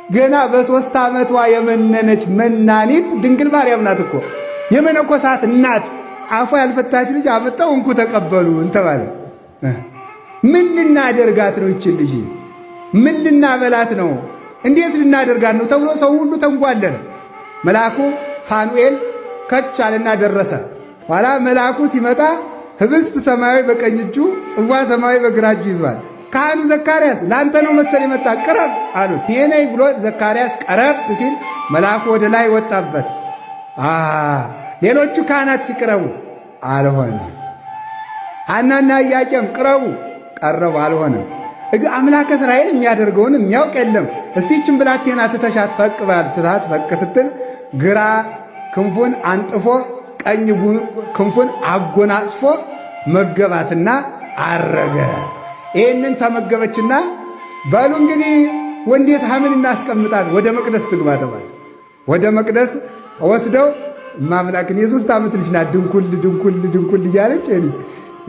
ገና በ3 ዓመቷ የመነነች መናኒት ድንግል ማርያም ናት እኮ። የመነኮሳት እናት አፏ ያልፈታች ልጅ አመጣው እንኩ ተቀበሉ እንተባለ። ምን ልናደርጋት ነው ይችን ልጅ? ምን ልናበላት ነው? እንዴት ልናደርጋት ነው ተብሎ ሰው ሁሉ ተንጓለለ። መልአኩ ፋኑኤል ከች አለና ደረሰ። ኋላ መልአኩ ሲመጣ ህብስት ሰማያዊ በቀኝ እጁ ጽዋ ሰማያዊ በግራ እጁ ይዟል። ካህኑ ዘካርያስ ላንተ ነው መሰል የመጣ ቅረብ አሉት። እኔ ነኝ ብሎ ዘካርያስ ቀረብ ሲል መልአኩ ወደ ላይ ወጣበት። ሌሎቹ ካህናት ሲቀረቡ አልሆነም። ሐናና ኢያቄም ቅረቡ ቀረቡ፣ አልሆነም። አምላከ እስራኤል የሚያደርገውን የሚያውቅ የለም። እስቲ ይህችን ብላቴና ትተሻት ፈቅ በል ትታት ፈቅ ስትል ግራ ክንፉን አንጥፎ ቀኝ ክንፉን አጎናጽፎ መገባትና አረገ። ይህንን ተመገበችና በሉ እንግዲህ ወንዴት ሐምን እናስቀምጣት ወደ መቅደስ ትግባ ተባለ። ወደ መቅደስ ወስደው ማምላክን የ3 ዓመት ልጅ ናት። ድንኩል ድንኩል ድንኩል እያለች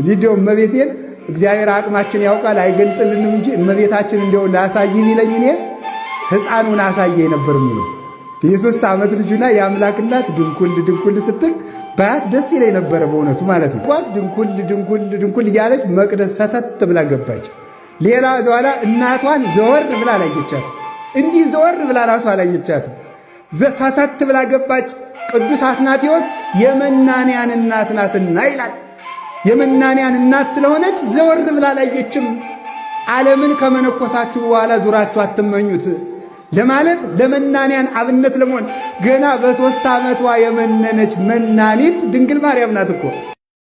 እንዲያው እመቤቴን እግዚአብሔር አቅማችን ያውቃል አይገልጥልንም እንጂ እመቤታችን እንዲያው ላሳይ ቢለኝ እኔ ሕፃኑን አሳየ ነበር የሚለው። የ3 ዓመት ልጁና የአምላክ እናት ድንኩል ድንኩል ስትል ባያት ደስ ይለኝ ነበረ በእውነቱ ማለት ነው። ድንኩል ድንኩል ድንኩል እያለች መቅደስ ሰተት ብላ ገባች። ሌላ ዘኋላ እናቷን ዘወር ብላ አላየቻትም። እንዲህ ዘወር ብላ ራሱ አላየቻትም። ሰተት ብላ ገባች። ቅዱስ አትናቴዎስ የመናንያን እናት ናትና ይላል። የመናንያን እናት ስለሆነች ዘወር ብላ አላየችም። ዓለምን ከመነኮሳችሁ በኋላ ዙራችሁ አትመኙት ለማለት ለመናንያን አብነት ለመሆን ገና በ3 ዓመቷ የመነነች መናኒት ድንግል ማርያም ናት እኮ።